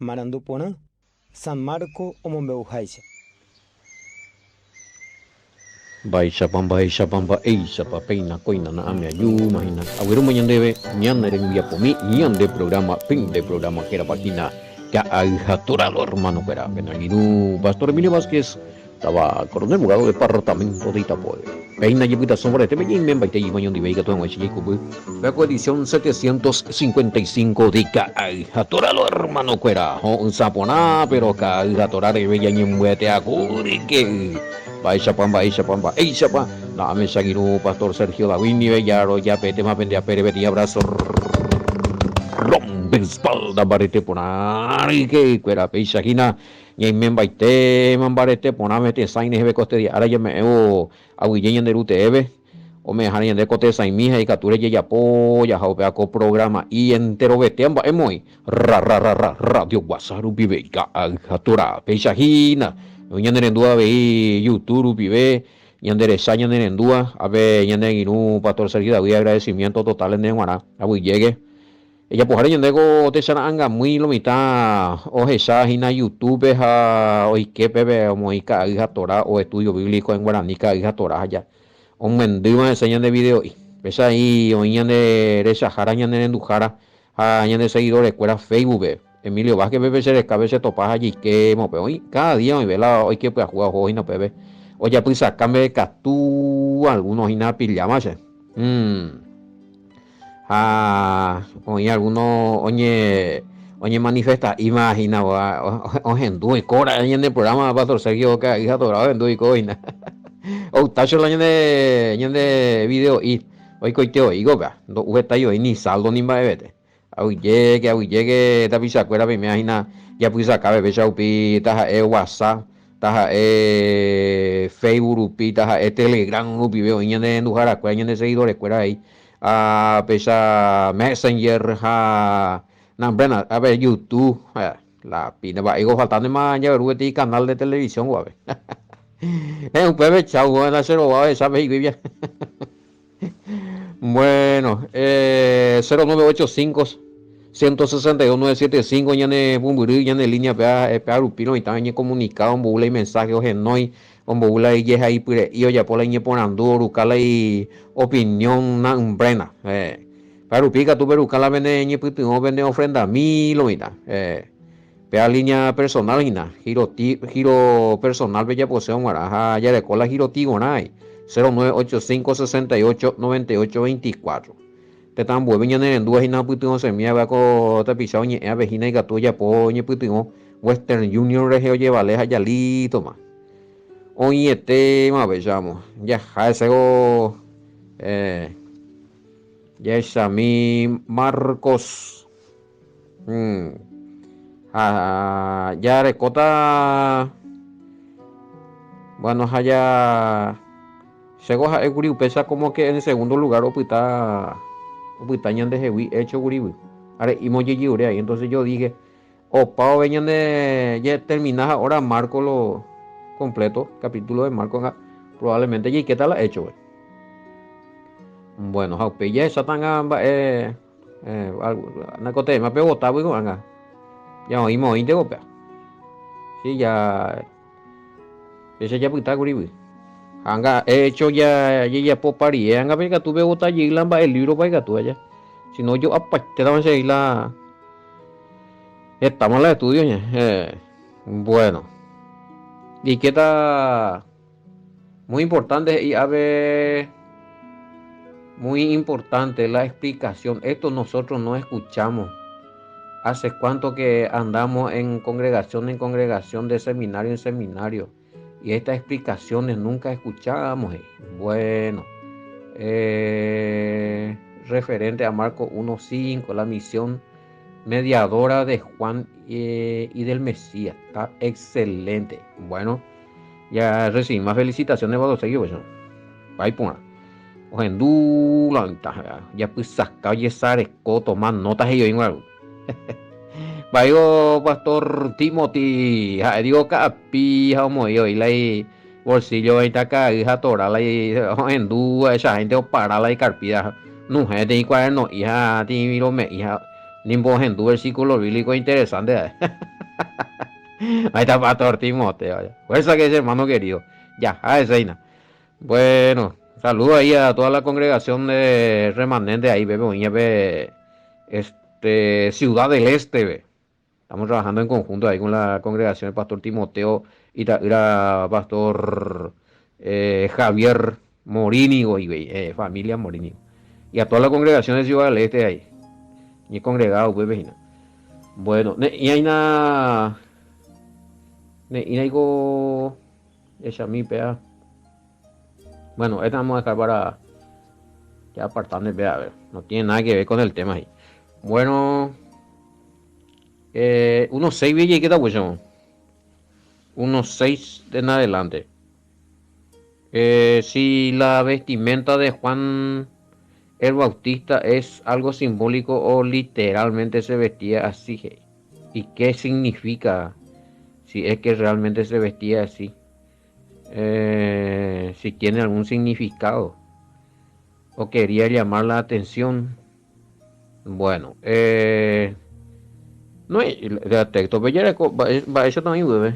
Marandu porã, San Marco omombe'uháicha. Mba'éichapa, mba'éichapa, mba'éichapa péina kóina na'ãme ajúma hína. Aguerúma ñandéve ñane rembiapomi, ñande programa, pende programa hérava hína Ka'ay ha Torado hermano-kuéra. Pene angirũ Pastor Emilio Vázquez Táva Coronel Bogado departamento de Itapúa. Péina jepytasõ mbaretépe ñaimembaite jey oñondive ikatu hag̃uáicha jaikũmby pe ko edición 755 de Ka'ay ha Tora lo hermano-kuéra ho'ysã porã pero Ka'ay ha Tora reheve ñañembyeteakúri jey. Mba'éichapa mba'éichapa mba'éichapa na'áme che angirũ Pastor Sergio David ndive jarojapetéma pende apére peteĩ abrazo rompe espalda mbarete porã ryke'ykuéra péicha hína Ñaimembaitéma mbarete porãve tesãi reheve ko este día ára ñame'ẽvo aguyje ñande Ru teépe, ome'ẽháre ñande ko tesãimi ha ikatúre jajapo jaha upéva ko programa'i enterovetéva mba'e moĩ ra ra ra ra Radio Guasa rupive ka'ay ha Torah péicha hína oĩ ñane rendúva avei YouTube rupive ñande recha ñane rendúva ápe ñane angirũ Pastor Sergio David agradecimiento total nde g̃uarã aguyjéke. Ejapoháre ñande ko techara'ãngamýi lo mitã ohecha hína YouTube-pe ha oike peve omoĩ ka'ay ha Torá o estudio bíblico en guaraní ka'ay ha Torá ha ja omyendýva hese ñande video'i. Péicha aĩ oĩ ñande rechahára, ñane renduhára ha ñande seguidorekuéra Facebook-pe. Emilio Vázquez-pe pe che rekápe che topa ha jaike mope oĩ cada día oĩve la oike pyahúva oho hína upépe ojapysaka mbeguekatu alguno hína apilláma che. Hum. Ha oĩ alguno oñe oñemanifesta'íma hína ohendu oiko ra'e ñande programa Pastor Sergio Ka'ay ha Torá ohendu oiko hína. Outácho la ñande ñande video'i oikoite oíko upéva, ndo'u hetái oĩ ni saldo ni mba'evete. Aguyjéke aguyjéke tapichakuéra peiméva hína japysaka peve rupi taha'e WhatsApp, taha'e Facebook rupi, taha'e Telegram rupive oĩ ñane renduharakuéra, ñande seguidorekuéra avei. Ha péicha Messenger ha nambrena, a ver YouTube, la pina mba'éiko ofaltánema jagueru peteĩ canal de televisión guave. Heẽ upépe chau, la che rova ohecha pe hikuái. Bueno, 0985 162 975 ñane pumbyry, ñane línea péva ha'e péva rupi roĩta oñecomunica, ombou la imensaje, ohenói, ombou la ijehaipyre'i, ojapo la iñeporandu, oruka la iopinión na'ỹmbréna. Péva rupi ikatu peruka la pene ñepytyvõ pene ofrendami lo mitã. Péva línea personal hína, giro, giro personal pejapose og̃uarã ha jareko la giro tigorã 0985 68 98 24. Tetã ambuépe ñanerendúva hína opytyvõsemíva ko tapicha oñe'ẽvape hína ikatu ojapo oñepytyvõ Western Union rehe ojevale ha jalítoma. Oĩetéma upéicharamo jaha hese ko jahechami Marcos ha jarekóta bueno ha ja Chéko ha'ékuri upéicha como que en segundo lugar opyta opyta ñandehegui hecho kurigui. Are'íma ojejeure ahí, entonces yo dije, opa vove ñande termina ha'óra Marco lo completo, capítulo de Marco, ha probablemente jaikéta la hecho-pe. Bueno, ha upéi jahecháta mba'e eh, naikotevẽma pevotágui ko'ág̃a. Ja oĩma oĩnte ko péva. Sí, ja Péicha japyta kurigui. Ha anga hecho ja jejapopa rire anga pe ikatu pevota jey la mba'e libro-pa ikatu aja. Si no ojo'apaitétama che la hetáma la estudio ña. Eh, bueno. Jaikéta muy importante he'i ápe muy importante la explicación. Esto nosotros no escuchamos. Hace cuánto que andamos en congregación en congregación, de seminario en seminario, y estas explicaciones nunca escuchábamos. Bueno, eh, referente a Marco 1.5, la misión mediadora de Juan eh, y del Mesías. Está excelente. Bueno, ya recibí más felicitaciones para seguir. Pues, Ohendu la ventaja, japysaka ojesareko, toma nota he'i oĩ guaru. Mba'éiko pastor Timothy ha'e digo ka'api ha omoĩ oĩ la ibolsillo oĩta ka'ay ha tora la ohendu ahechaháinte opara la ikarpída nuhẽ teĩ cuaderno'i ha tĩvirome'i ha nimbo ohendu versículo bíblico interesante ha'e. Ahí está Pastor Timoteo. Fuerza que ese hermano querido. Jaha hese Bueno, saludo ahí a toda la congregación de remanente ahí, bebe, oĩña pe este, Ciudad del Este, ve. Estamos trabajando en conjunto ahí con la congregación del Pastor Timoteo y ta'ýra Pastor eh, Javier Morínigo y eh, familia Morínigo. Y a toda la congregación de Ciudad del Este ahí. Ni congregado upépe hína. Bueno, ne'ĩraina ne'ĩraiko jahechami péa. Bueno, esta vamos a dejar para ya apartando péa, a ver, no tiene nada que ver con el tema ahí. Bueno, eh, unos 6 villa y qué tal, Unos 6 en adelante. Eh, si la vestimenta de Juan el Bautista es algo simbólico o literalmente se vestía así. ¿Y qué significa si es que realmente se vestía así? Eh, si tiene algún significado o quería llamar la atención. Bueno, eh, no hay de texto, pero ya eso también bebé.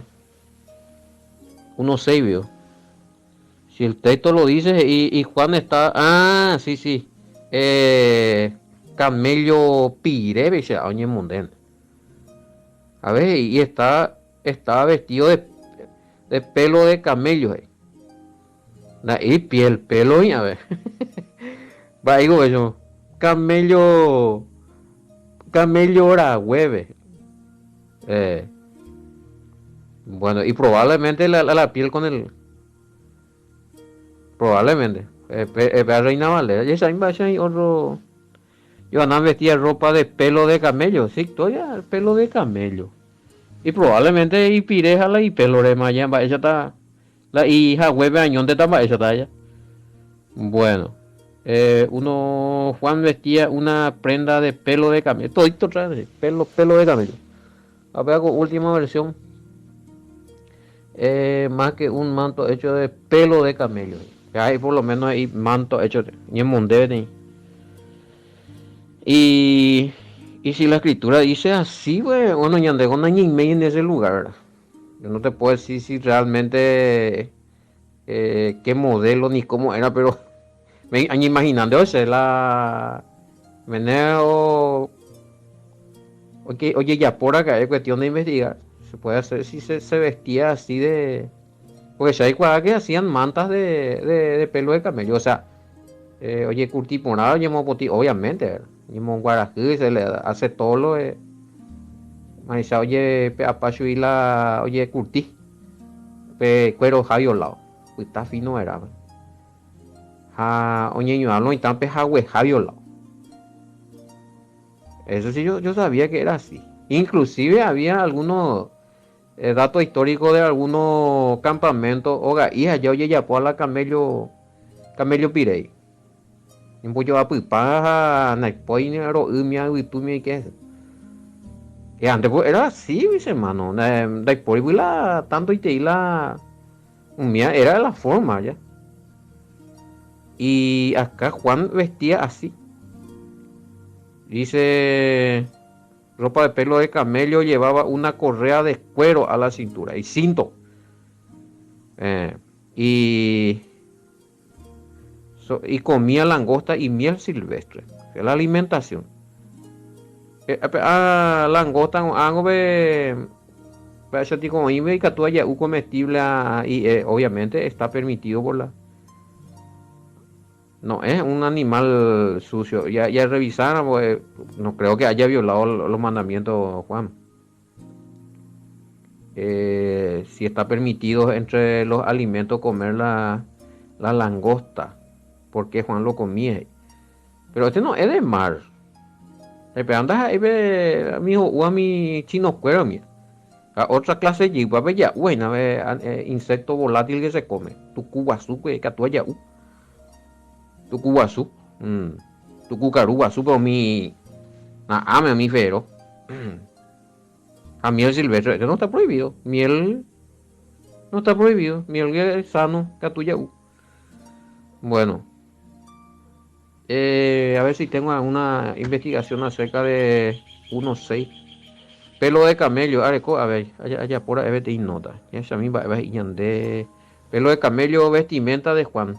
Uno sabio. Si el texto lo dice y, y Juan está, ah, sí, sí. Eh, camello pirebe se oñemonden. A ver, y está, está vestido de, de pelo de camello. Eh. Y piel, pelo, y a ver. Va, digo eso. Camello, camello ragueve. Eh, bueno, y probablemente la, la, piel con el. Probablemente. Eh, eh, Reina Valera. Y esa hay otro. Johanán vestía ropa de pelo de camello. Sí, todavía el pelo de camello. Y probablemente y pireja la y pelo de maya, ella está. La hija hueve añón de tamba, ella está allá. Bueno. Eh, uno, Juan vestía una prenda de pelo de camello. Todito trae, pelo, pelo de camello. A ver, última versión. Eh, más que un manto hecho de pelo de camello. Hay por lo menos hay manto hecho de Y, y si la escritura dice así, pues, bueno, ñande con año y medio en ese lugar. Yo no te puedo decir si realmente eh, qué modelo ni cómo era, pero me imaginando ese la meneo oye, oye ya por acá es cuestión de investigar. Se puede hacer si se, se vestía así de porque si hay cuadras que hacían mantas de, de, de pelo de camello, o sea, eh, oye, curtiporado, oye, obviamente, y se le hace todo lo de Marisa, oye, pe apacho y la, oye, curtí, pe cuero javi lado, está fino era. Ha oñeñualo y tan pe jague lado. Eso sí, yo, yo sabía que era así. Inclusive había algunos eh, datos históricos de algunos campamentos, oga, hija, ya oye, ya la camello, camello pirey. Imbojoapypa ha naipói ro'ými yvytúmi oike hese. Y antes pues era así, mis hermanos. Ndaipóri la tanto itei la umía, era la forma ya. Y acá Juan vestía así. Dice, ropa de pelo de camello, llevaba una correa de cuero a la cintura y cinto. Eh, y, y comía langosta y miel silvestre. Es la alimentación. Eh, ah, langosta, algo de comestible ah, y eh, obviamente está permitido por la no es un animal sucio. Ya, ya revisaron, pues, no creo que haya violado los mandamientos, Juan. Eh, si está permitido entre los alimentos comer la, la langosta, porque Juan lo comía. Pero este no es de mar. Andas ahí, mijo, a mi chino cuero, mía. Otra clase de jigua, ya, bueno, eh, insecto volátil que se come. Tuku guasu, que ya, Tuku guasu. Mm. Tuku karu guasu, pero mi. Ame mi fero. A miel silvestre, este no está prohibido. Miel no está prohibido. Miel es sano, catuya. Bueno. Eh, a ver si tengo alguna investigación acerca de 1.6. Pelo de camello, areko, a ver, ajapo ra'e peteĩ nota. Jahechami mba'épa he'i ñande. Pelo de camello vestimenta de Juan.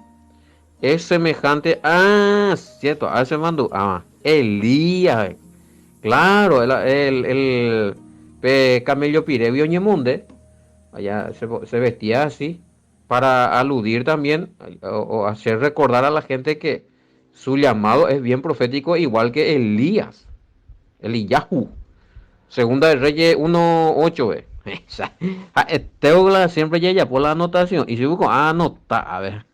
Es semejante a, cierto, a che mandu'áva. Elías. Claro, el, el, el, pe camello pirégui oñemonde. Allá se, se vestía así para aludir también o, o hacer recordar a la gente que su llamado es bien profético igual que Elías. Eliyahu. Segunda de Reyes 1.8. Ve. Ha'etévo siempre jajapo la anotación. Y si busco anota, a ver.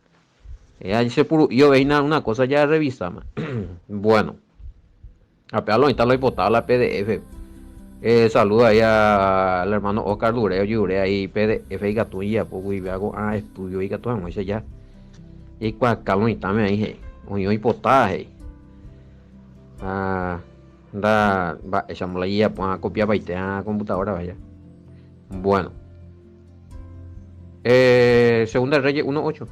Ya se puru yo veina una cosa ya revisama. Bueno. Ape lo instalo y la PDF. Saluda ahí al hermano Oscar Dureo, Yure ahí PDF y gatu y poco y vea ah estudio y gatu ya. Y cuacalo y también ahí, oí oí potaje. Ah, nda va echamos la guía pues copia paite a computadora vaya. Bueno. Segunda Reyes 1.8.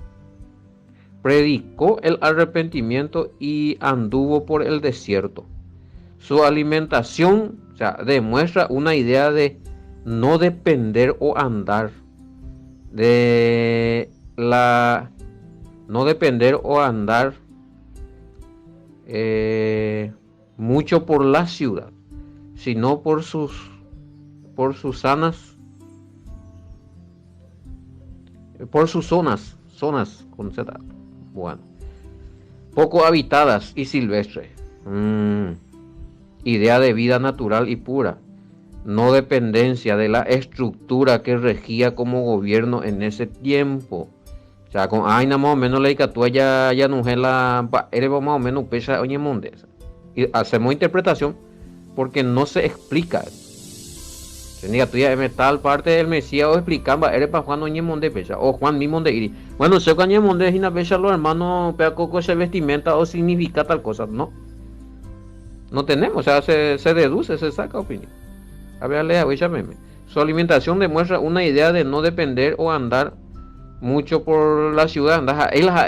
Predicó el arrepentimiento y anduvo por el desierto. Su alimentación, o sea, demuestra una idea de no depender o andar de la no depender o andar mucho por la ciudad, sino por sus por sus sanas por sus zonas, zonas con Z, bueno, poco habitadas y silvestres. Idea de vida natural y pura, no dependencia de la estructura que regía como gobierno en ese tiempo. O sea, con aina más o menos la ikatúa ya ya no es la más o menos pesa oñemonde. Y hacemos interpretación porque no se explica. Tal parte del Mesías o explicaba, eres para Juan oñemonde pesa, o Juan mismo de iri. Bueno, sé que oñemonde es una pesa los hermanos, pea coco se vestimenta o significa tal cosa, no. No tenemos, o sea, se deduce, se saca opinión. A ver, lea, voy a meme. Su alimentación demuestra una idea de no depender o andar mucho por la ciudad. Anda, él la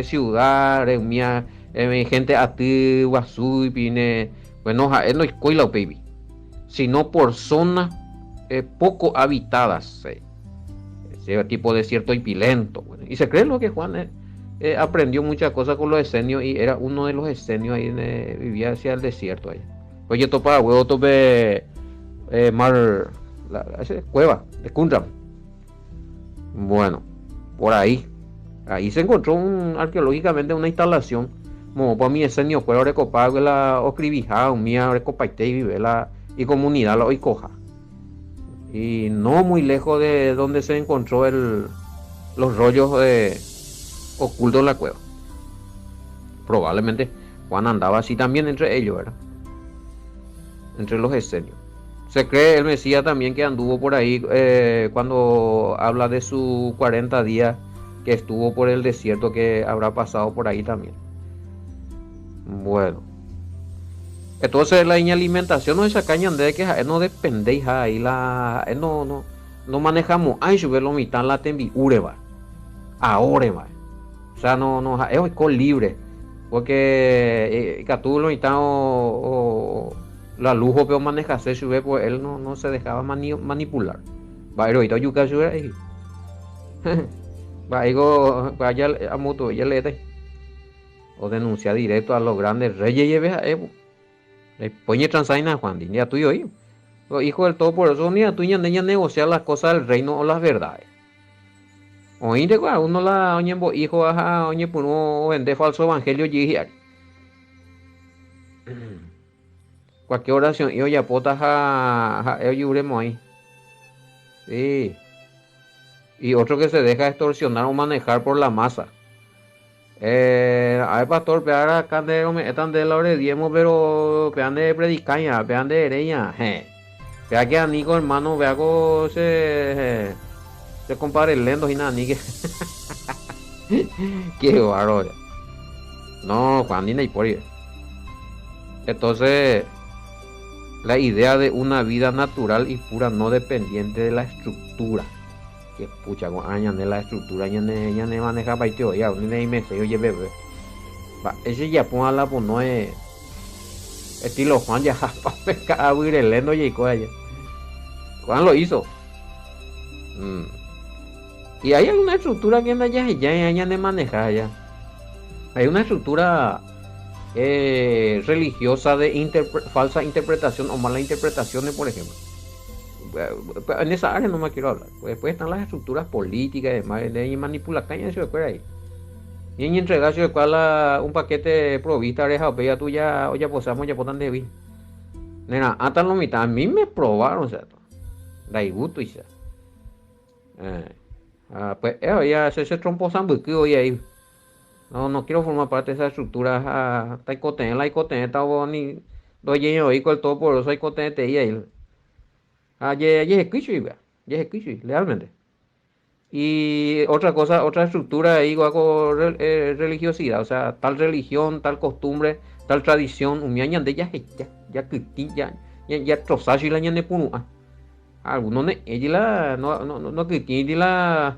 ciudad, mía, gente aty, guazú, y pine. Bueno, él no es coila, baby, sino por zonas poco habitadas, ese tipo desierto y pilento. Bueno, y se cree lo que Juan aprendió muchas cosas con los esenios y era uno de los esenios ahí, vivía hacia el desierto allá. Oye, topa huevo, tope mar, la, ese, cueva de Qumran. Bueno, por ahí. Ahí se encontró arqueológicamente una instalación. Como para mi esenio, fuera de copa, la oscribija, un mía, recopaite y vive la y comunidad la oicoja. Y no muy lejos de donde se encontró los rollos de ocultos en la cueva. Probablemente Juan andaba así también entre ellos, ¿verdad? Entre los esenios. Se cree el Mesías también que anduvo por ahí cuando habla de sus 40 días que estuvo por el desierto, que habrá pasado por ahí también. Bueno. Entonces la alimentación no es caña de que no dependéis ahí la no no no manejamos ay sube lo mitad la tembi ureba. Ahora va. O sea, no no es hoy libre porque catulo mitad o la lujo pero maneja se sube pues él no se dejaba manipular. Va pero ahorita yuca sube ahí. Va digo vaya a moto ya le dé. O denuncia directo a los grandes reyes y ve a Evo. Le pone transaina Juan, ya tú y yo. Los hijos del Todopoderoso, ni a tú ni a negociar las cosas del reino o las verdades. Oíste, cuál, uno la oye, bo, hijo, ajá, oye, pues uno vende falso evangelio y cualquier oración, y oye, pota, ja, ja, oye, uremo ahí. Sí. Y otro que se deja extorsionar o manejar por la masa. A ver, pastor, pear acá de me están de la hora de diezmo, pero pean de predicaña, pean de hereña, je. Vea que a Nico, hermano, vea cómo se compare lento y nada, ni que. Qué bárbaro. No, Juan ni por ahí. Entonces, la idea de una vida natural y pura, no dependiente de la estructura. Que pucha, con años de la estructura, ya ne, ya ne maneja paiteo, ya, ni ne me sé, oye, bebé. Va, ese ya ponga la pues no es estilo Juan, ya, pa pescar, abrir el lendo y cosa ya. Juan lo hizo. Mm. Y hay alguna estructura que ndajahejái ñanemaneja ya. Hay una estructura eh, religiosa de interpre falsa interpretación o mala interpretaciones, por ejemplo. En esa área no me quiero hablar. Pues después están las estructuras políticas y demás, de manipulación, eso de ahí. Y en entregar la, un paquete provista, reja, ya tú ya, ya posamos, ya potan de vi. Nena, hasta lo mitad, a mí me probaron, o sea, da gusto y ya. Eh, ah, pues, eh, ya se, se trompo sambyky hoy ahí. No, no quiero formar parte de esa estructura. Ah, taikotevẽ la aikotevẽ ta ni ndojeñovéi ko el Todopoderoso aikotevẽtei ahí. Ha jehekýi chugui, jehekýi chugui, lealmente. Y otra cosa, otra estructura ahí ko eh, religiosidad, o sea, tal religión, tal costumbre, tal tradición, umi ñande jaheja, jakytĩ, ja, ja, troza la ñane puru'ã. Algunos ne la, no, no, no, no la,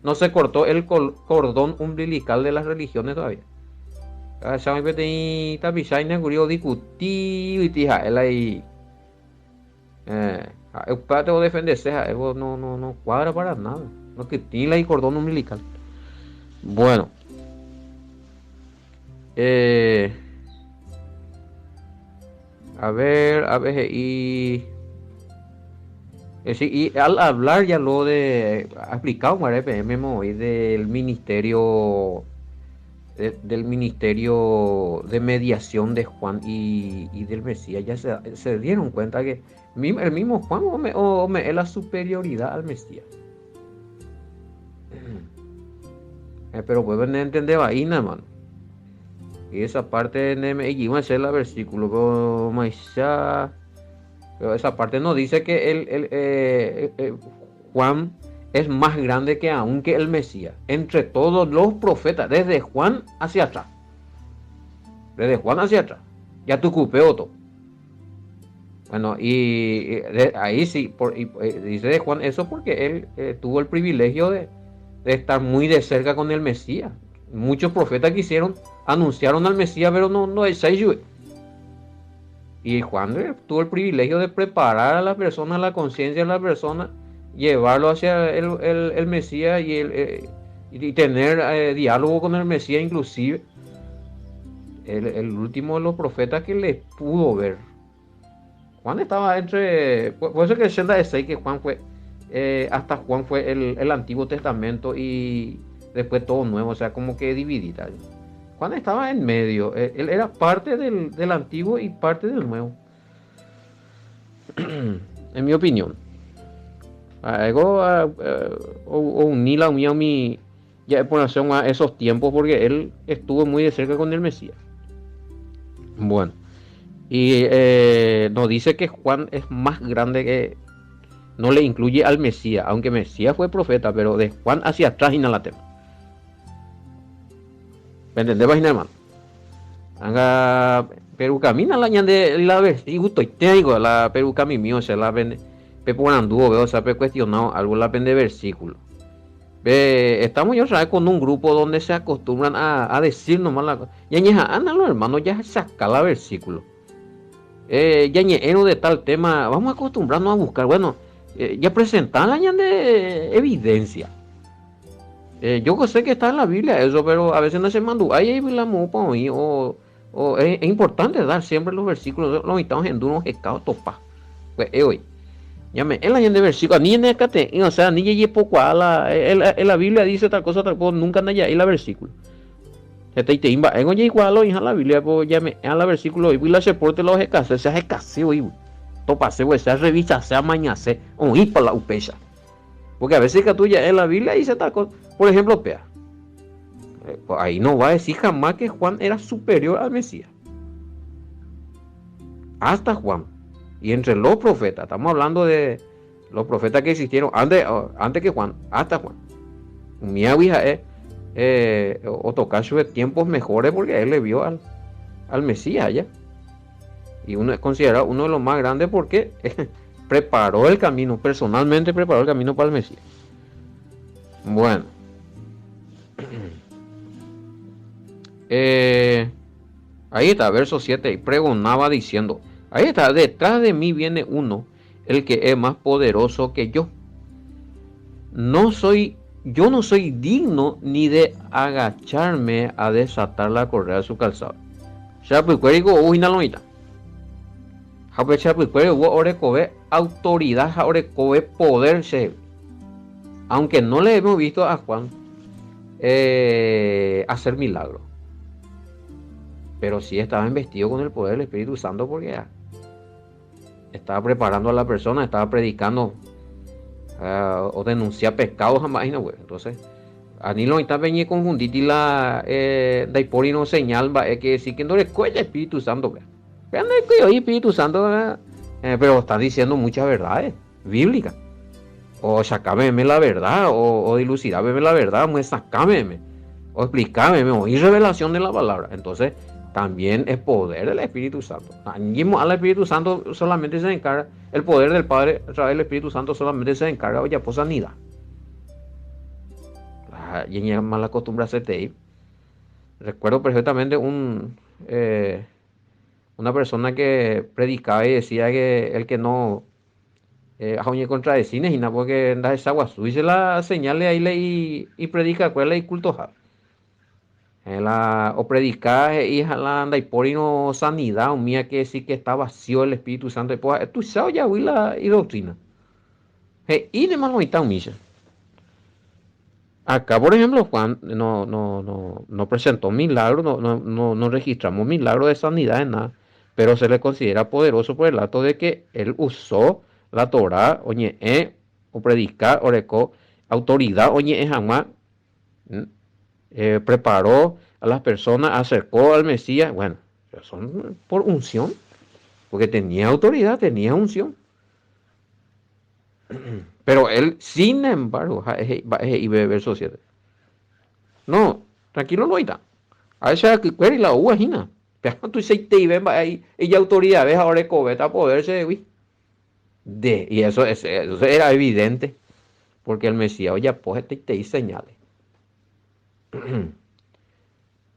no se cortó el cordón umbilical de las religiones todavía. Ahechámi peteĩ tapicha iñakuri odiscuti ha'e la i eh, ha'e upévate odefendese ha'e no, no, no cuadra para nada. No kytĩ la cordón umbilical. Bueno. Eh, a ver, a ver, y, y al hablar ya lo de, ha explicado mismo hoy del ministerio del ministerio de mediación de Juan y, y del Mesías, ya se, se dieron cuenta que el mismo Juan o me, es la superioridad al Mesías. Eh, pero pueden entender vaina, hermano. Y esa parte me iba a ser la versículo, pero, pero esa parte no dice que el, el eh, eh, Juan es más grande que aún que el Mesías. Entre todos los profetas, desde Juan hacia atrás. Desde Juan hacia atrás. Ya tu otro. Bueno, y ahí sí, por, y, dice de Juan eso porque él tuvo el privilegio de, de estar muy de cerca con el Mesías. Muchos profetas quisieron, anunciaron al Mesías, pero no, no es Y Juan tuvo el privilegio de preparar a la persona, la conciencia de la persona, llevarlo hacia el, el, el Mesías y, el, eh, y tener eh, diálogo con el Mesías inclusive. El, el, último de los profetas que le pudo ver. Juan estaba entre... Por eso que el de que Juan fue... Eh, hasta Juan fue el, el Antiguo Testamento y después todo nuevo, o sea, como que dividida. Juan estaba en medio, él era parte del, del antiguo y parte del nuevo. En mi opinión. Algo o unir la unión mi ya por a esos tiempos porque él estuvo muy de cerca con el Mesías. Bueno, y eh, nos dice que Juan es más grande que no le incluye al Mesías, aunque Mesías fue profeta, pero de Juan hacia atrás y no la tema. ¿Me entendés, vaina, hermano? Anga Peru camina la ñande la gusto y te digo la Peru cami mío, o sea, la pende pe porandu, veo, o sea, pe cuestionado algo la pende versículo. Ve, estamos yo sabes con un grupo donde se acostumbran a, a decir nomás la cosa. Ya ñeja, anda los hermanos, ya saca la versículo. Eh, ya ñe'ẽro de tal tema, vamos a acostumbrarnos a buscar, bueno, eh, ya presentan la ñande evidencia. Eh, yo sé que está en la Biblia eso, pero a veces no se mandó. Ahí hay la o, o es, es, importante dar siempre los versículos, los estamos en duro topa. Pues eh, hoy. Ya me, en la de versículo, ni en el o sea, ni ye poco a la, en la Biblia dice tal cosa, tal cosa, nunca anda ya en la versículo. Este te imba, en oye igual lo hija la Biblia, pues ya me, en la versículo y la soporte los escasez, se escasez, hoy. Topase, pues, se revisa, se amañase, o ir para la upecha. Porque a veces que tú ya en la Biblia dice tal cosa. Por ejemplo, pea. Eh, pues ahí no va a decir jamás que Juan era superior al Mesías. Hasta Juan. Y entre los profetas, estamos hablando de los profetas que existieron antes, antes que Juan, hasta Juan. Mi hija es eh, o tocar de tiempos mejores porque él le vio al, al Mesías ya. Y uno es considerado uno de los más grandes porque preparó el camino, personalmente preparó el camino para el Mesías. Bueno. Eh, ahí está, verso 7. Y pregonaba diciendo, ahí está, detrás de mí viene uno, el que es más poderoso que yo. No soy, yo no soy digno ni de agacharme a desatar la correa de su calzado. Che apykuériko ou hína lo mitã. Ha upe che apykuéri ou orekove autoridad ha orekove poder chehegui. Aunque no le hemos visto a Juan eh, hacer milagro. Pero sí estaba investido con el poder del Espíritu Santo porque estaba preparando a la persona, estaba predicando uh, o denuncia pecados jamás y Entonces, ani lo mitã peñeconfundíti la eh, ndaipórirõ señal mba'e que decir que ndorekói el Espíritu Santo pe. Pe ndaikói oĩ Espíritu Santo eh, pero está diciendo muchas verdades bíblicas. O chakãmeme la verdad, o, o dilucidáveme la verdad, myesakãmeme, o explicáveme, oĩ revelación de la palabra. Entonces, también es poder del Espíritu Santo. Al Espíritu Santo solamente se encarga, el poder del Padre a través del Espíritu Santo solamente se encarga de ojapo sanidad. Y mala costumbre CTI. Recuerdo perfectamente un, eh, una persona que predicaba y decía que el que no eh, ha oñekontradecíne hína porque ndahechaguasúiche la señales ahí le y, y predica la y culto ha. Eh, la, o predica he'i ha la ndaipórirõ sanidad umía que sí que está vacío el Espíritu Santo y pues tuicha ojavy la idoctrina. He'íne manoita umícha. Acá, por ejemplo, Juan no, no, no, no presentó milagro, no, no, no, no registramos milagro de sanidad en nada, pero se le considera poderoso por el acto de que él usó la Torá, oñe'ẽ, opredica, oreko autoridad oñe'ẽ hag̃ua, eh, preparó a las personas, acercó al Mesías, bueno, son por unción, porque tenía autoridad, tenía unción. Pero él, sin embargo, he'ive verso 7. No, tranquilo loita. Ahecha akykuéri la oúva hína. Péva tuichaiteive mba'e ijautoridave ha orekovéta poder chehegui. De, y eso, eso era evidente, porque el Mesías ojapo hetaitei señales.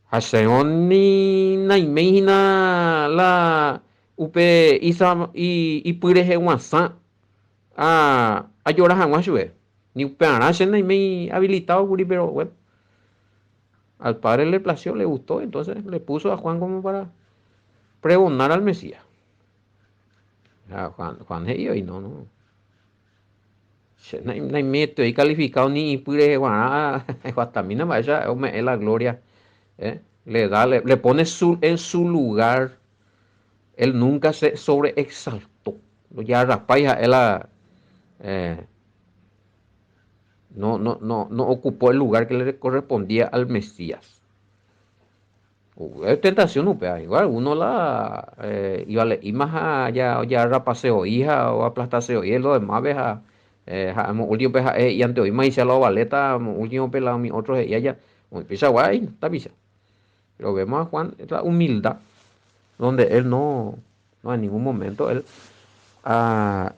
Ha chévo ni naiméi hína la upe ipyreheguasã ajora hag̃ua chupe. Ni upearã che naiméi habilitado kuri, pero bueno, al padre le plació, le gustó, entonces le puso a Juan como para pregonar al Mesías. Ha Juan he'i oĩ, no, no. Che naimetei calificado ni ipy reheguarã aguatamína mba'éicha ome'ẽ la gloria eh, le da, le, le pone su, en su lugar, él nunca se sobreexaltó, ndojearrapái ha'e la eh, no, no, no, no ocupó el lugar que le correspondía al Mesías. Tentación upéva, igual uno la eh, ivale'íma ha ja ojarrapaseo'i ha oaplastaseo'i lo demás ve ha eh, ha amo último pe ha'e he'i anteoíma icha la ovaléta amo último pe la umi otro he'i aja oĩpeichagua he'i tapicha. Pero vemos a Juan la humildad donde él no, no en ningún momento él ah,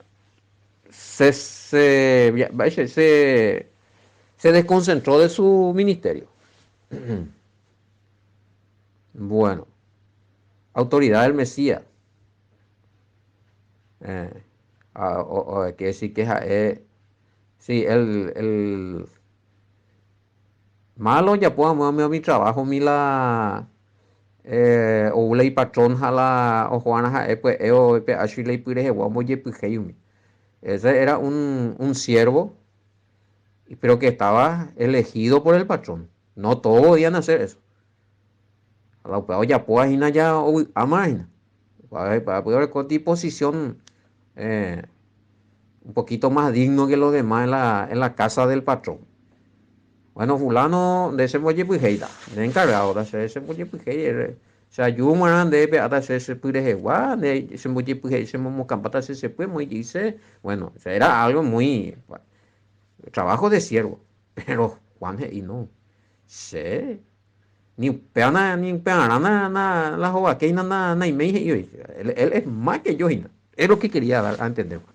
se, se, se, se desconcentró de su ministerio. Bueno, autoridad del Mesías. Eh, o, o, que decir que eh, sí, el, el malo ya puedo mi trabajo, mi la eh, ou la ipatrón ha la ojo'arã ha'e pya'e oipe'a chui la ipy rehegua ombojepyhéi umi. Ese era un, un siervo, pero que estaba elegido por el patrón. No todos podían hacer eso. Ha la upéva ojapóva hína ja ovy'áma hína. Upéva oreko disposición eh, un poquito más digno que los demás en la, en la casa del patrón. Bueno, fulano, nde chembojepyhéita, nde encargado, che chembojepyhéi, che aju g̃uarã nde pe'áta che che py rehegua, nde chembojepyhéi, chemomokãmbáta che che py, emoĩ jey che, bueno, era algo muy trabajo de siervo, pero Juan he'i no, che ni upéva ni upearã na na la hovakéi na na naiméi he'i voi, él es más que yo hína, es lo que quería dar a entender Juan.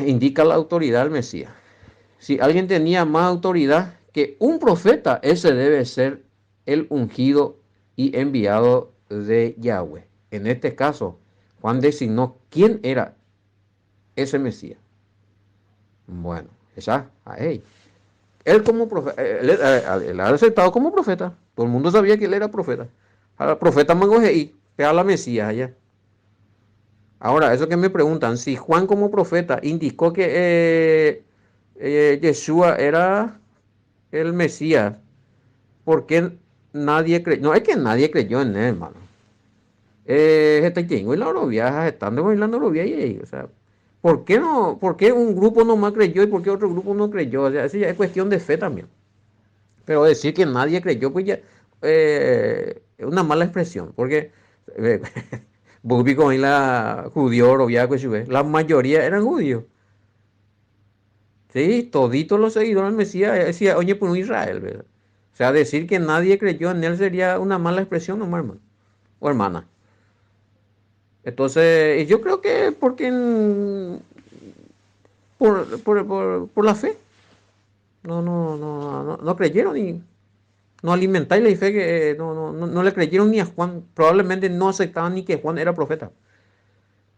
Indica la autoridad del Mesías. Si alguien tenía más autoridad que un profeta, ese debe ser el ungido y enviado de Yahweh. En este caso, Juan designó quién era ese Mesías. Bueno, esa, ahí. Él como profeta, él, él, ha aceptado como profeta. Todo el mundo sabía que él era profeta. Ahora, profeta mango y pega la Mesías allá. Ahora, eso que me preguntan, si Juan como profeta indicó que eh, eh, Yeshua era el Mesías, ¿por qué nadie creyó? No es que nadie creyó en él, hermano. Eh, hetaiteíngo y la oroviaja, estando bailando orovia y, o sea, ¿por qué no? ¿Por qué un grupo nomás creyó y por qué otro grupo no creyó? O sea, eso ya es cuestión de fe también. Pero decir que nadie creyó, pues ya eh, es una mala expresión, porque eh, con la judío orovia, pues, la mayoría eran judíos. Sí, toditos los seguidores del Mesías decía, oye, por un Israel, ¿verdad? O sea, decir que nadie creyó en él sería una mala expresión, ¿no, hermano? O hermana. Entonces, yo creo que porque por, por, por, por la fe. No, no, no, no, no creyeron y no alimentáis la fe que eh, no, no, no, no le creyeron ni a Juan. Probablemente no aceptaban ni que Juan era profeta.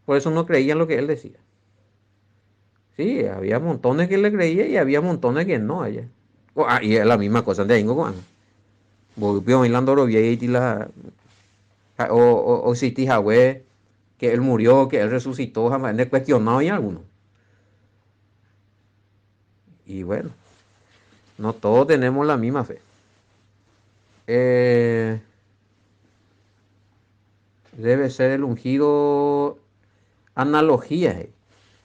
Por eso no creían lo que él decía. Sí, había montones que le creían y había montones que no allá. Ah, y es la misma cosa de ahí, Volvió bailando y la o, o, o si que él murió, que él resucitó, jamás le cuestionado y alguno. Y bueno, no todos tenemos la misma fe. Eh, debe ser el ungido. Analogía. Eh.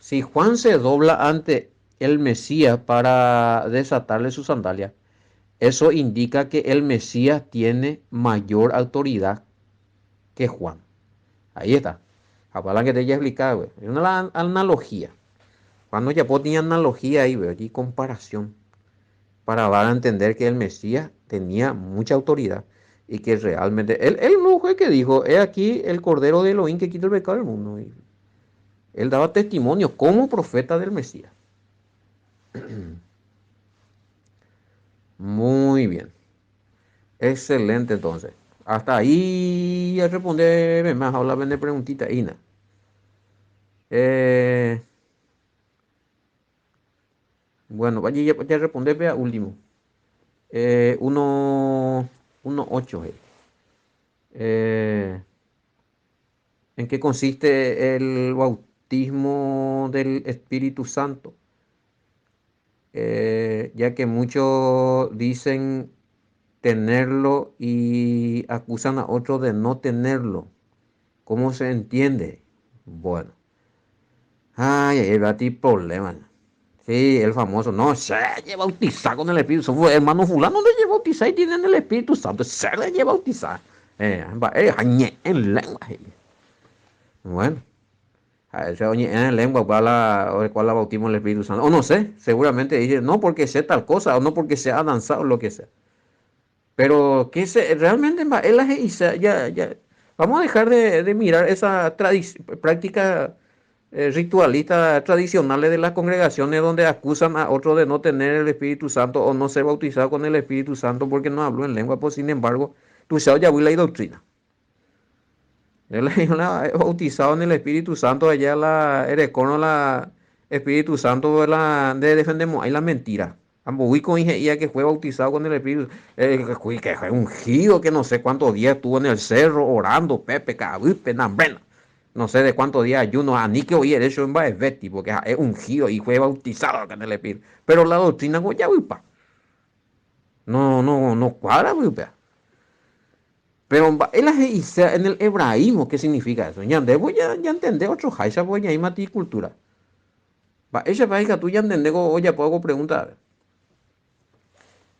Si Juan se dobla ante el Mesías para desatarle su sandalia, eso indica que el Mesías tiene mayor autoridad que Juan. Ahí está. Apala que te haya explicado, Es una analogía. Juan no ya tenía analogía ahí, güey, aquí comparación. Para dar a entender que el Mesías tenía mucha autoridad y que realmente. Él, él no fue que dijo: He aquí el cordero de Elohim que quita el pecado del mundo. Y él daba testimonio como profeta del Mesías. Muy bien. Excelente entonces. Hasta ahí a responder más, habla de preguntita, Ina. Eh, bueno, vaya ya, ya responder vea último. Eh, 1, 1.8. Eh. eh. ¿En qué consiste el bautismo del Espíritu Santo? Eh, ya que muchos dicen tenerlo y acusan a otros de no tenerlo. ¿Cómo se entiende? Bueno. Ay, ahí va a ti problema. Sí, el famoso, no, se lleva bautizar con el Espíritu Santo. Hermano fulano no lleva bautizar y tienen el Espíritu Santo. Se le lleva bautizar. Eh, eh, en lengua. Bueno, a ese en lengua, ¿cuál la, cuál la bautismo del Espíritu Santo? O no sé, seguramente dice, no porque sé tal cosa, o no porque sea danzado, o lo que sea. Pero que se, realmente ya, ya, vamos a dejar de, mirar esa práctica eh, ritualista tradicionales de las congregaciones donde acusan a otros de no tener el Espíritu Santo o no ser bautizado con el Espíritu Santo porque no habló en lengua, pues sin embargo, tú sabes ya la doctrina. Él bautizado en el Espíritu Santo allá la erecono la Espíritu Santo la de defendemos ahí la mentira. Amboví con que fue bautizado con el Espíritu, eh, que fue ungido, que no sé cuántos días estuvo en el cerro orando, Pepe, Cabupe, Nambrena. No sé de cuántos días ayuno, a ni que oí el hecho en Betty, porque es ungido y fue bautizado con el Espíritu. Pero la doctrina, ya pa. No, no, no cuadra, pa. Pero en el hebraísmo, ¿qué significa eso? Ya voy a ya entender otro jaisa, voy a ir cultura. Va, esa país tú ya entendés, o ya puedo preguntar.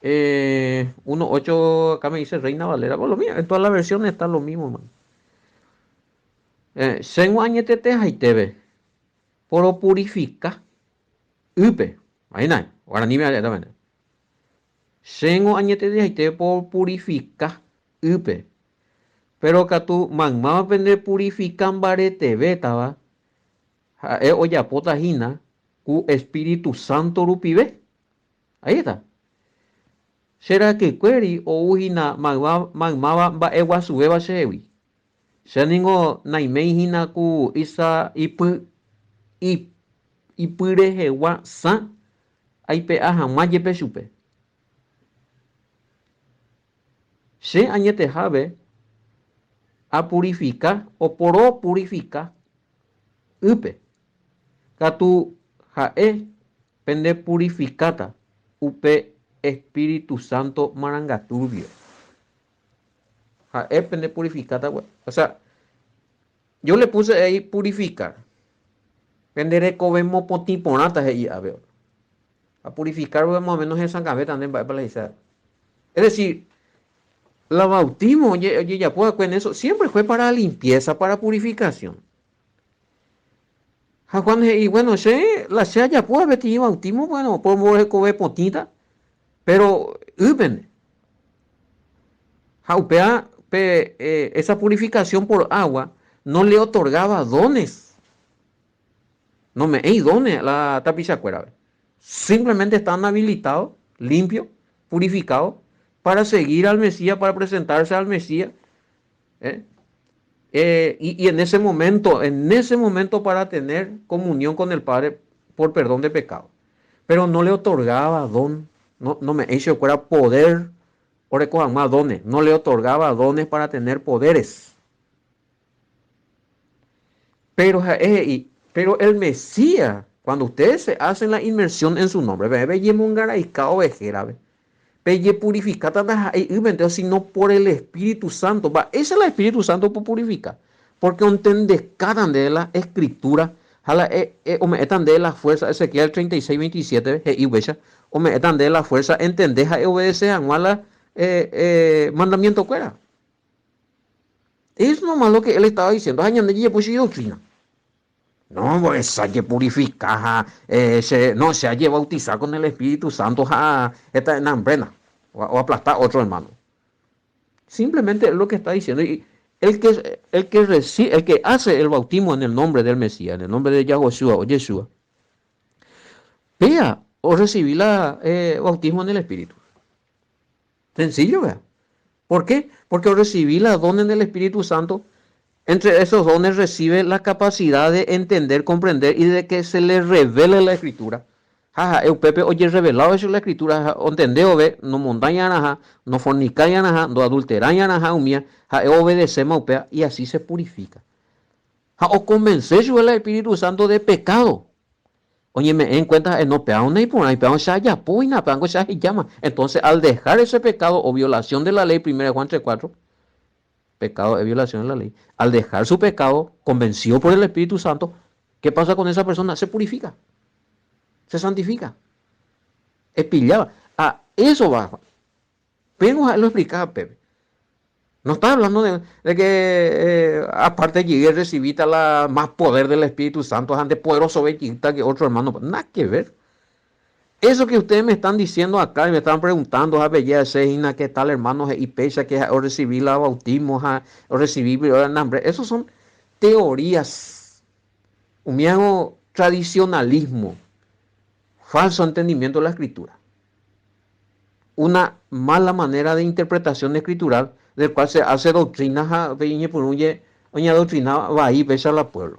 Eh, 1.8, acá me dice Reina Valera. Bueno, lo mío, en todas las versiones está lo mismo, man. Eh, Chéngo añetete haiteve, poropurifica, ýpe, ahí guaraníme también. Chéngo añetete haiteve poropurifica, ýpe. Pero katu maymáva pende purifica mbaretevétava, ha'e ojapóta hína ku Espíritu Santo rupive. Ahí está. Che rakykuéri ou hína maymáva mba'eguasuvéva chehegui. Che ningo naiméi hína ku isa ipy ipyrehegua sã aipe'a hag̃ua jepe chupe. Che añetehápe apurifika, oporopurifika ýpe, katu ha'e pendepurifikáta upe Espíritu Santo marangatu rupive. Ha'e pendepurifikáta, o sea, yo le puse ahí purificar. Pende rekove mopotĩ porãta he'i ápe. A purificar más o menos hesakãvéta nde mba'épa la he'ise. Es decir, la bautismo ojejapo va'ekue en eso siempre fue para limpieza, para purificación. Ha Juan he'i, bueno, che, la che ajapóva peteĩ bautismo, bueno, porombohekove potĩta, pero ýpente. Ha upéva pe esa purificación por agua no le otorgaba dones. Nome'ẽi dones la tapichakuérape. Simplemente estaban habilitados, limpio, purificado, para seguir al Mesías, para presentarse al Mesías. ¿Eh? Eh, y, y en ese momento, en ese momento para tener comunión con el Padre por perdón de pecado. Pero no le otorgaba don, no, no me hizo fuera poder oreko hag̃ua dones, no le otorgaba dones para tener poderes. Pero ha'e he'i, pero el Mesías, cuando ustedes se hacen la inmersión en su nombre, peẽ peñemongaraika ovejérape, pejepurifikáta ndaha'éi ýpente, sino por el Espíritu Santo. Mba'éicha la Espíritu Santo opopurifika? Porque ontendekáta ndéve la Escritura ha la ome'ẽta ndéve la fuerza, Ezequiel 36, 27 he'i upéicha, ome'ẽta ndéve la fuerza entende ha eobedece hag̃ua la mandamiento-kuéra. Es nomás lo que él estaba diciendo, ha ñande jajapo che doctrina. No, pues esa jepurifica ha eh, che, no, che ajebautiza con el Espíritu Santo ha esta nambrena, o aplasta otro hermano. Simplemente es lo que está diciendo. Y el que, el que, recibe, el que hace el bautismo en el nombre del Mesías, en el nombre de Yahushua o Yeshua, vea o recibí la eh, bautismo en el Espíritu. Sencillo, vea. ¿Por qué? Porque recibí la dones del Espíritu Santo. Entre esos dones recibe la capacidad de entender, comprender y de que se le revele la Escritura. Ha ha'e upépe ojerrevelado eso la Escritura, ontende ove, nomondái-arãha, nofornicái-arãha, ndoadulterái-arãha umía, ha'e obedecéma upéva y así se purifica. Ha oconvence chupe la Espíritu Santo de pecado. Oñeme'ẽ en cuenta ha'e no, péva naiporãi, péva che ajapo hína, pévango che ahejáma. Entonces, al dejar ese pecado o violación de la ley, primera Juan 3:4, pecado es violación de la ley, al dejar su pecado, convencido por el Espíritu Santo, ¿qué pasa con esa persona? Se purifica, se santifica. Epillaba. A eso va. Pero ha'e lo explicaba pépe. No está hablando de, de que eh, aparte llegué recibita la más poder del Espíritu Santo, antes poderoso bellita que otro hermano. Nada que ver. Eso que ustedes me están diciendo acá y me están preguntando, a belleza, qué tal hermano, y pecha que o recibí la bautismo, o recibí el nombre. Esos son teorías. Un tradicionalismo, falso entendimiento de la escritura. Una mala manera de interpretación escritural del cual se hace doctrina ha pe iñepyrũ je oñeadoctrina vai péicha la pueblo.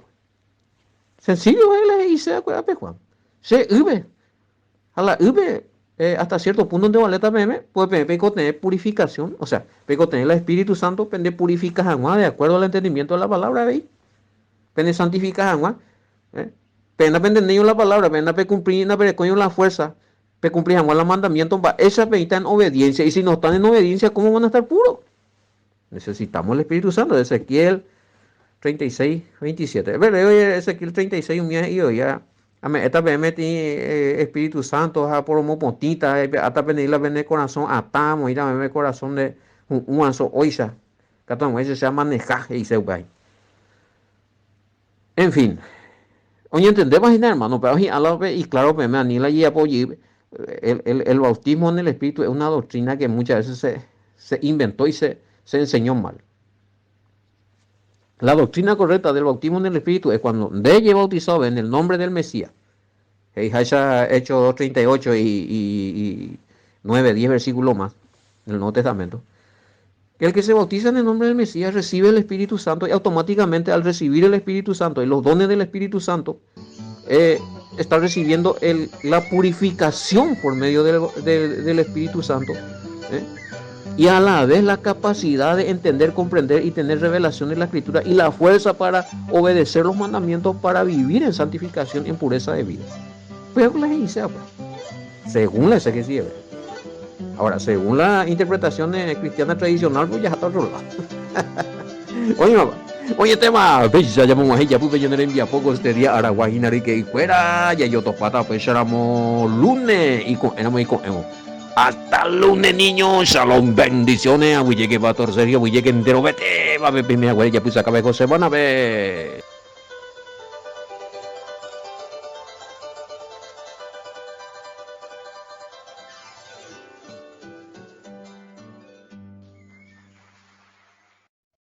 Sencillo es la he'ise va'ekue ápe Juan. Che ýpe. Ha la ýpe eh, hasta cierto punto nde valéta peẽme, pues peẽ peikotevẽ purificación, o sea, peikotevẽ la Espíritu Santo pende purifica hag̃ua de acuerdo al entendimiento de la palabra avei. Pende santifica hag̃ua. Eh? Peẽ napendenéivo la palabra, peẽ napekumplíri, naperekóivo la fuerza Pecumpli hag̃ua la mandamiento mba'éicha peĩta en obediencia, y si no están en obediencia, ¿cómo van a estar puros? Necesitamos el Espíritu Santo, Ezequiel 36, 27. Veré Ezequiel 36 umi he'i oía, ame'ẽta peẽme peteĩ eh, Espíritu Santo ha poromopotĩta, aipe'áta peneĩ la pene korasõ atã, amoĩta peẽme korasõ nde hu'ũva so'óicha, katu hag̃uáicha che amaneha, he'ise upéva. En fin, oñentendépa hína hermano, upéva hi'ã la pe iclaro peẽme ani la jejapo jey el, el, el bautismo en el Espíritu es una doctrina que muchas veces se, se inventó y se, se enseñó mal. La doctrina correcta del bautismo en el Espíritu es cuando nde jebautizado en el nombre del Mesías. He'iháicha Hechos 2.38 y, y, y 9, 10 versículos más en el Nuevo Testamento. Que el que se bautiza en el nombre del Mesías recibe el Espíritu Santo y automáticamente al recibir el Espíritu Santo y los dones del Espíritu Santo, eh, está recibiendo el, la purificación por medio del, del, Espíritu Santo. ¿eh? Y a la vez la capacidad de entender, comprender y tener revelación de la Escritura y la fuerza para obedecer los mandamientos para vivir en santificación y en pureza de vida. Pero la pues. Según la exégesis Ahora, según la interpretación cristiana tradicional, pues ya está otro lado. Oye, mamá. Oye, tema, péicha ñamog̃uahẽ ijapýpe ñane rembiapo ko este día aragua hína ryke'ykuéra, jajotopáta upéicharamo lune iko'ẽramo iko'ẽvo. Hasta lune niño, shalom, bendiciones, aguyjéke Pastor Sergio, aguyjéke enterovetévape peime haguére japysakave ko semana-pe.